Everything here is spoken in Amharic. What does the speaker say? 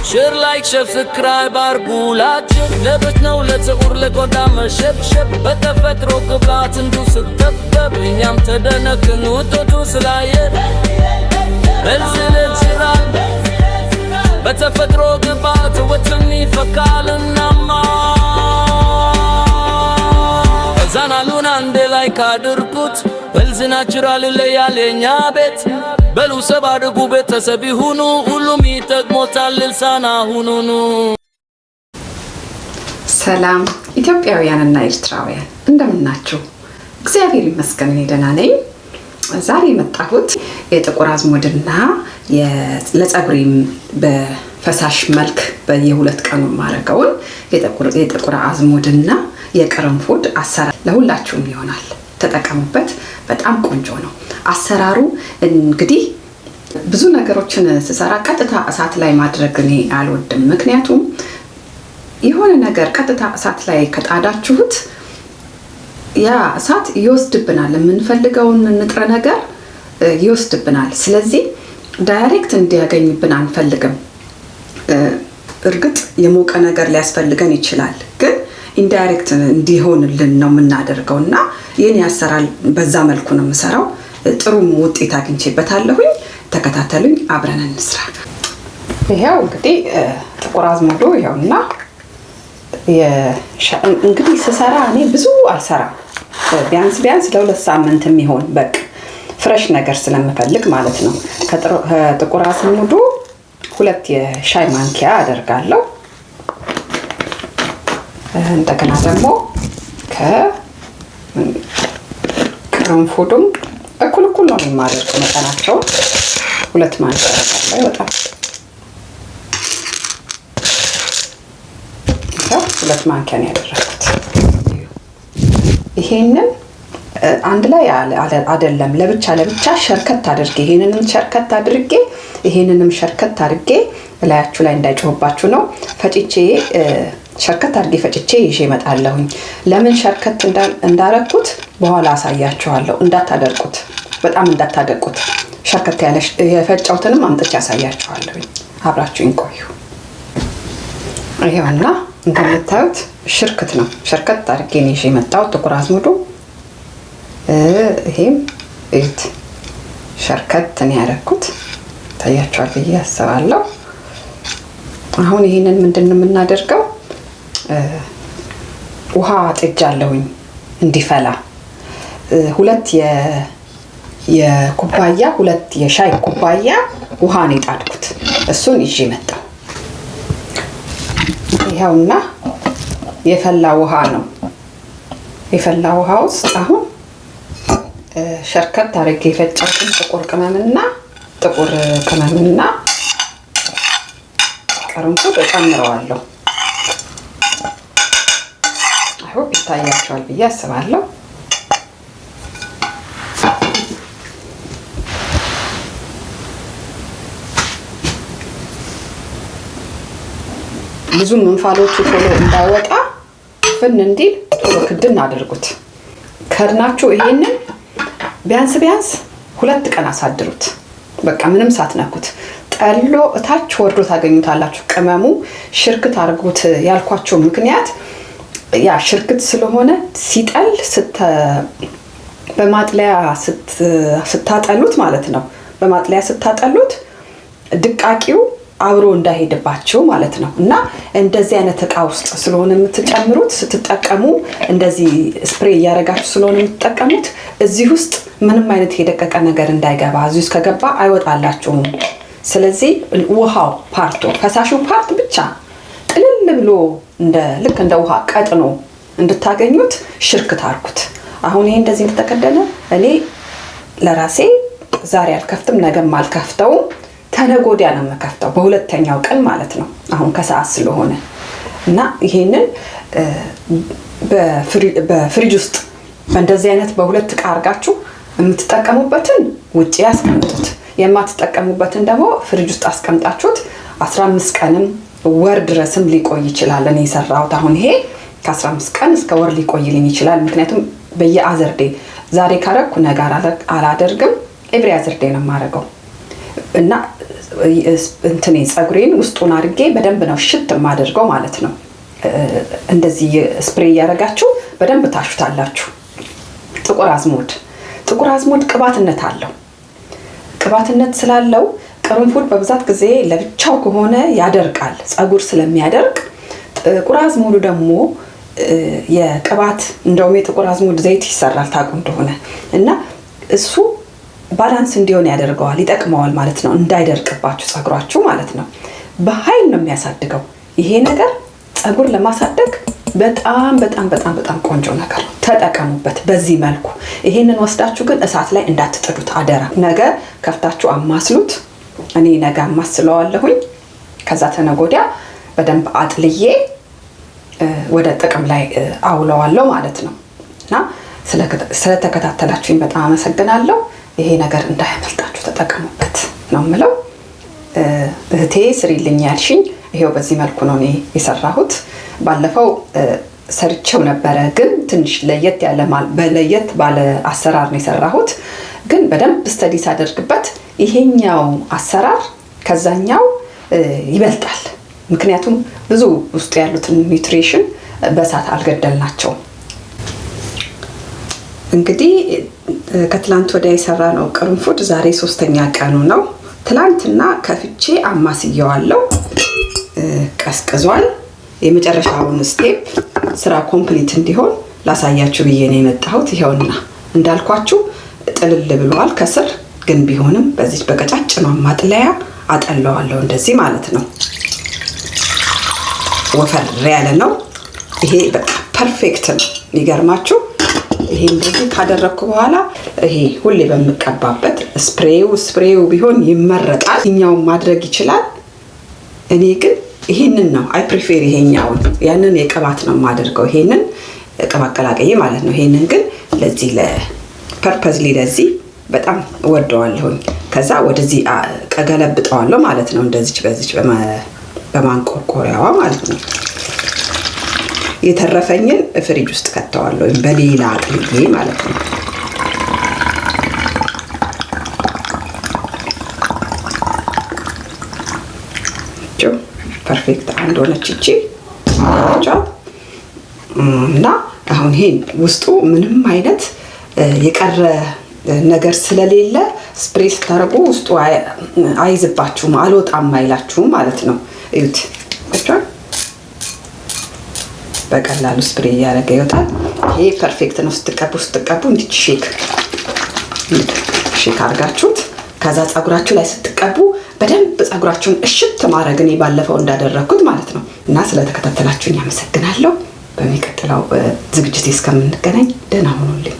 Share, like, subscribe አርጉላችሁ። ለብት ነው ለፀጉር ለቆዳ መሸብሸብ፣ በተፈጥሮ ቅባት እንዱ ስትጠበብ እኛም ተደነቅን ውጤቱ ስላየን። Health natural በተፈጥሮ ግባት ውበትን ይፈካል። እናማ ቻናሉን አንዴ like አድርጉት። Health Natural ይለያል የኛ ቤት። በሉ sub አድርጉ፣ ቤተሰብ ይሁኑ፣ ሁሉም ይጠቅሞታል። ልልሳና ሁኑኑ። ሰላም ኢትዮጵያውያንና ኤርትራውያን፣ እንደምናችሁ? እግዚአብሔር ይመስገን እኔ ደህና ነኝ። ዛሬ የመጣሁት የጥቁር አዝሙድና ለፀጉሬም በፈሳሽ መልክ በየ2 ቀኑ የማደርገውን የጥቁር አዝሙድና የቅርንፉድ አሰራር ለሁላችሁም ይሆናል። ተጠቀሙበት። በጣም ቆንጆ ነው አሰራሩ። እንግዲህ ብዙ ነገሮችን ስሰራ ቀጥታ እሳት ላይ ማድረግ እኔ አልወድም። ምክንያቱም የሆነ ነገር ቀጥታ እሳት ላይ ከጣዳችሁት ያ እሳት ይወስድብናል፣ የምንፈልገውን ንጥረ ነገር ይወስድብናል። ስለዚህ direct እንዲያገኝብን አንፈልግም። እርግጥ የሞቀ ነገር ሊያስፈልገን ይችላል፣ ግን indirect እንዲሆንልን ነው የምናደርገው እና ይህን ያሰራል በዛ መልኩ ነው የምሰራው። ጥሩም ውጤት አግኝቼበታለሁኝ። ተከታተሉኝ፣ አብረን እንስራ። ይኸው እንግዲህ ጥቁር አዝሙዱ ይኸውና። እንግዲህ ስሰራ እኔ ብዙ አልሰራም። ቢያንስ ቢያንስ ለ2 ሳምንት የሚሆን በቃ fresh ነገር ስለምፈልግ ማለት ነው። ከጥቁር አዝሙዱ 2 የሻይ ማንኪያ አደርጋለሁ። እንደገና ደግሞ ከቅርንፉዱም እኩል እኩል ነው የማደርገው መጠናቸውን። 2 ማንኪያ አደርጋለሁ። በጣም 2 ማንኪያ ነው ያደረኩት። ይሄንን አንድ ላይ አይደለም፣ ለብቻ ለብቻ ሸርከት አድርጌ፣ ይሄንንም ሸርከት አድርጌ፣ ይሄንንም ሸርከት አድርጌ፣ እላያችሁ ላይ እንዳይጮህባችሁ ነው፣ ፈጭቼ ሸርከት አድርጌ ፈጭቼ ይዤ እመጣለሁኝ። ለምን ሸርከት እንዳረኩት በኋላ አሳያችኋለሁ። እንዳታደርቁት፣ በጣም እንዳታደቁት። ሸርከት ያለ የፈጨሁትንም አምጥቼ አሳያችኋለሁኝ። አብራችሁኝ ቆዩ። ይሄውና እንደምታዩት ሽርክት ነው። ሸርከት አድርጌ ነው ይዤ የመጣሁት ጥቁር አዝሙዱ። ይሄም እዩት፣ ሸርከት ነው ያደረኩት። ታያችኋል ብዬ አስባለሁ። አሁን ይሄንን ምንድን ነው የምናደርገው? ውሃ ጥጃለሁኝ እንዲፈላ፣ ሁለት የኩባያ 2 የሻይ ኩባያ ውሃ ነው የጣድኩት። እሱን ይዤ መጣሁ። ይኸውና የፈላ ውሃ ነው። የፈላ ውሃ ውስጥ አሁን ሸርከት አድርጌ የፈጨሁትን ጥቁር ቅመምና ቅርንፉድ እጨምረዋለሁ። I hope ይታያቸዋል ብዬ አስባለሁ። ብዙም እንፋሎቱ ቶሎ እንዳይወጣ ፍን እንዲል ቶሎ ክድን አድርጉት። ከድናችሁ ይሄንን ቢያንስ ቢያንስ 2 ቀን አሳድሩት። በቃ ምንም ሳትነኩት ጠሎ እታች ወርዶ ታገኙታላችሁ። ቅመሙ ሽርክት አድርጉት ያልኳቸው ምክንያት ያ ሽርክት ስለሆነ ሲጠል በማጥለያ ስታጠሉት ማለት ነው። በማጥለያ ስታጠሉት ድቃቂው አብሮ እንዳይሄድባቸው ማለት ነው። እና እንደዚህ አይነት እቃ ውስጥ ስለሆነ የምትጨምሩት፣ ስትጠቀሙ እንደዚህ spray እያደረጋችሁ ስለሆነ የምትጠቀሙት፣ እዚህ ውስጥ ምንም አይነት የደቀቀ ነገር እንዳይገባ፣ እዚህ ውስጥ ከገባ አይወጣላችሁም። ስለዚህ ውሃው part ኡ፣ ፈሳሹ part ብቻ ጥልል ብሎ ልክ እንደ ውሃ ቀጥኖ እንድታገኙት ሽርክት አድርጉት። አሁን ይሄ እንደዚህ እንደተከደነ እኔ ለራሴ ዛሬ አልከፍትም፣ ነገም አልከፍተውም። ተነገ ወዲያ ነው የምከፍተው፣ በሁለተኛው ቀን ማለት ነው። አሁን ከሰዓት ስለሆነ እና ይሄንን በፍሪጅ ውስጥ በእንደዚህ አይነት በሁለት እቃ አድርጋችሁ የምትጠቀሙበትን ውጭ ያስቀምጡት፣ የማትጠቀሙበትን ደግሞ ፍሪጅ ውስጥ አስቀምጣችሁት 15 ቀንም ወር ድረስም ሊቆይ ይችላል። እኔ የሰራሁት አሁን ይሄ ከ15 ቀን እስከ ወር ሊቆይልኝ ይችላል። ምክንያቱም በየ other day፣ ዛሬ ካረኩ ነገ አላደርግም። Every other day ነው የማደርገው እና እንትኔ ፀጉሬን ውስጡን አድርጌ በደንብ ነው ሽት የማደርገው ማለት ነው። እንደዚህ spray እያደረጋችሁ በደንብ ታሹታላችሁ። ጥቁር አዝሙድ ቅባትነት አለው። ቅባትነት ስላለው ቅርንፉድ በብዛት ጊዜ ለብቻው ከሆነ ያደርቃል፣ ፀጉር ስለሚያደርቅ። ጥቁር አዝሙዱ ደግሞ የቅባት፣ እንደውም የጥቁር አዝሙድ ዘይት ይሰራል ታውቁ እንደሆነ፣ እና እሱ balance እንዲሆን ያደርገዋል፣ ይጠቅመዋል ማለት ነው። እንዳይደርቅባችሁ ፀጉራችሁ ማለት ነው። በኃይል ነው የሚያሳድገው ይሄ ነገር። ፀጉር ለማሳደግ በጣም በጣም በጣም በጣም ቆንጆ ነገር ነው። ተጠቀሙበት በዚህ መልኩ። ይሄንን ወስዳችሁ ግን እሳት ላይ እንዳትጥዱት አደራ። ነገ ከፍታችሁ አማስሉት። እኔ ነገ አማስለዋለሁኝ። ከዛ ተነገ ወዲያ በደንብ አጥልዬ ወደ ጥቅም ላይ አውለዋለሁ ማለት ነው። እና ስለተከታተላችሁኝ በጣም አመሰግናለሁ። ይሄ ነገር እንዳያመልጣችሁ ተጠቀሙበት ነው የምለው። እህቴ ስሪልኝ ያልሽኝ ይሄው በዚህ መልኩ ነው እኔ የሰራሁት። ባለፈው ሰርቼው ነበረ፣ ግን ትንሽ ለየት ያለ በለየት ባለ አሰራር ነው የሰራሁት። ግን በደንብ study ሳደርግበት ይሄኛው አሰራር ከዛኛው ይበልጣል። ምክንያቱም ብዙ ውስጡ ያሉትን nutrition በእሳት አልገደልናቸውም። እንግዲህ ከትላንት ወዲያ የሰራነው ቅርንፉድ ዛሬ ሶስተኛ ቀኑ ነው። ትላንትና ከፍቼ አማስየዋለሁ፣ ቀዝቅዟል። የመጨረሻውን step ስራ complete እንዲሆን ላሳያችሁ ብዬ ነው የመጣሁት። ይኸውና እንዳልኳችሁ ጥልል ብሏል ከስር፣ ግን ቢሆንም በዚች በቀጫጭኗ ማጥለያ አጠለዋለሁ እንደዚህ ማለት ነው። ወፈር ያለ ነው። ይሄ በቃ perfect ነው። የሚገርማችሁ ይሄ እንደዚህ ካደረግኩ በኋላ ይሄ ሁሌ በምቀባበት spray ው ቢሆን ይመረጣል። ይኛውን ማድረግ ይችላል። እኔ ግን ይሄንን ነው፣ I prefer ይሄኛውን። ያንን የቅባት ነው የማደርገው። ይሄንን ቅባት ቀላቅዬ ማለት ነው። ይሄንን ግን ለዚህ ለ purposely ለዚህ በጣም እወደዋለሁኝ። ከዛ ወደዚህ ቀገለብጠዋለሁ ማለት ነው። እንደዚች በዚች በማንቆርቆሪያዋ ማለት ነው። የተረፈኝን ፍሪጅ ውስጥ ከተዋለሁ በሌላ አጥልዬ ማለት ነው። Perfect አንድ ሆነች እቺ እና አሁን ይሄን ውስጡ ምንም አይነት የቀረ ነገር ስለሌለ spray ስታደርጉ ውስጡ አይዝባችሁም፣ አልወጣም አይላችሁም ማለት ነው። እዩት፣ በቀላሉ spray እያደረገ ይወጣል። ይሄ perfect ነው። ስትቀቡ እንዲች shake shake አድርጋችሁት ከዛ ፀጉራችሁ ላይ ስትቀቡ በደንብ ፀጉራችሁን እሽት ማድረግ፣ እኔ ባለፈው እንዳደረግኩት ማለት ነው። እና ስለተከታተላችሁኝ አመሰግናለሁ። በሚቀጥለው ዝግጅት እስከምንገናኝ ደህና ሁኑልኝ።